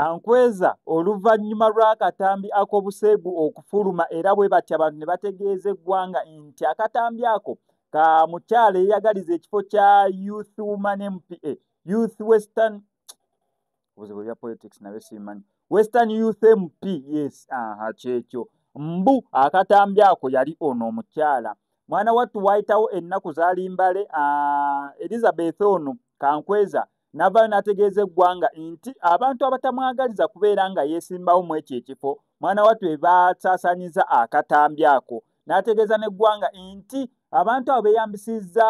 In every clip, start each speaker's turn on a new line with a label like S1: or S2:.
S1: Kankweza oluvannyuma lw'akatambi ak'obuseegu okufuluma, era bwe batyo abantu ne bategeeza eggwanga nti akatambi ako ka mukyala eyagaliza ekifo kya Youth Woman MPA, Youth Western, obuzibu bya politics nabyo sibimanyi, Western Youth MP, yes, aha, kyekyo. Mbu akatambi ako yali ono omukyala. Mwana wattu waayitawo ennaku zaali mbale, Elizabeth ono Kankweza n'avaayo n'ategeeza eggwanga nti abantu abatamwagaliza kubeera nga yeesimbawo mu ekyo ekifo, mwana wattu be baasaasaanyiza akatambi ako. N'ategeeza n'eggwanga nti abantu abo beeyambisizza,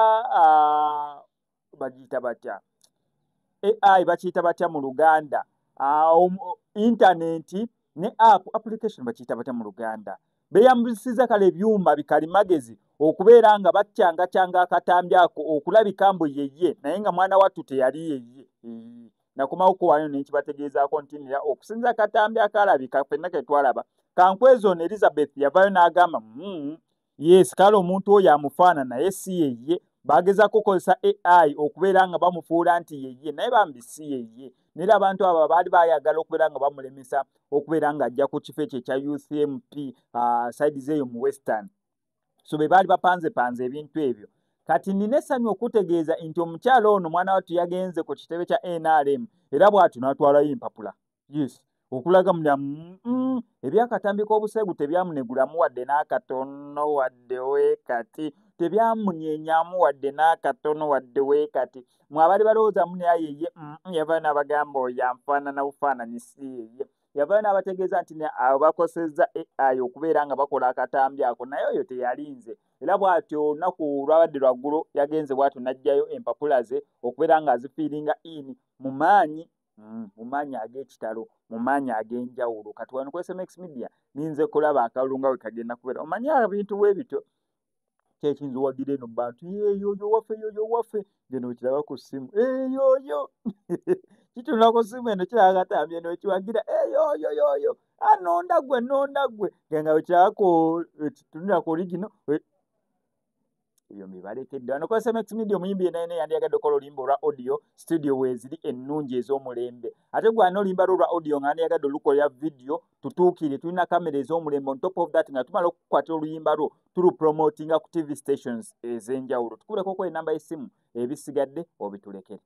S1: bagiyita batya, AI bakiyita batya mu Luganda, intaneti ne app application bakiyita batya mu Luganda, beeyambisizza kale ebyuma bikalimagezi okubeera nga bacangacyanga akatambi ako okulabika mbu yeye, naye nga mwana wattu teyali yeye. Nakomawo ko wano ne nkibategeezaako nti nira okusinza akatambi akalabika ffenna ke twalaba. Kankweza ono Elizabeth yavaayo n'agamba, yes, kale omuntu oyo amufaana naye si yeye. Bagezaako okukozesa AI okubeera nga bamufuula nti yeye, naye bambi si yeye. Naye abantu abo baali baayagala okubeera nga bamulemesa okubeera ng'ajja ku kifo ekyo ekya Youth MP, side eyo mu Western. So be baali bapanzepanze ebintu ebyo. Kati nina essanyu okutegeeza nti omukyala ono mwana wattu yagenze ku kitebe kya NRM, era bw'atyo n'atwalayo empapula. Yes, okulaga mulya ebyakatambi k'obuseegu tebyamunegulamu wadde n'akatono wadde weekati, tebyamunyenyamu wadde n'akatono wadde weekati. Mwe abaali balowooza mune yeye, yavaayo n'abagamba oyo anfaanana bufaananyi si yeye. Yavaayo n'abategeeza nti abo bakosezza AI okubeera nga bakola akatambi ako, naye oyo teyalinze. Era bw'atyo olunaku lwabadde lwaggulo yagenze bw'atyo n'aggyayo empapula ze okubeera ng'azifiiringa in mu maanyi, mu maanyi ag'ekitalo, mu maanyi ag'enjawulo. Kati wano ku SMX Media ninze kulaba akalulu nga bwe kagenda kubeera. Omanyi ebintu bwe bityo kyekiyinza owagira eno mu bantu, yeeyoyo waffe, yoyo waffe, ngeno okiraba ku ssimu, eyoyo kitunula ku ssimu eno kiraba akatambi eno ekiwagira eyoyo yoyo, anonda gwe, nonda gwe, nga wekiraba kitunula ku original. Ebyo mbibalekedde wano ku SMX Media. Omuyimbi yenna yenna yandiyagadde okukola oluyimba olwa audio, studio weeziri ennungi ez'omulembe. Ate gwe oluyimba lwo olwa audio nga yandiyagadde olukolera video, tutuukire, tulina kamera ez'omulembe. On top of that, nga tumala okukwata oluyimba lwo tulupromotinga ku TV stations ez'enjawulo. Tukubireko enamba y'essimu, ebisigadde obitulekere.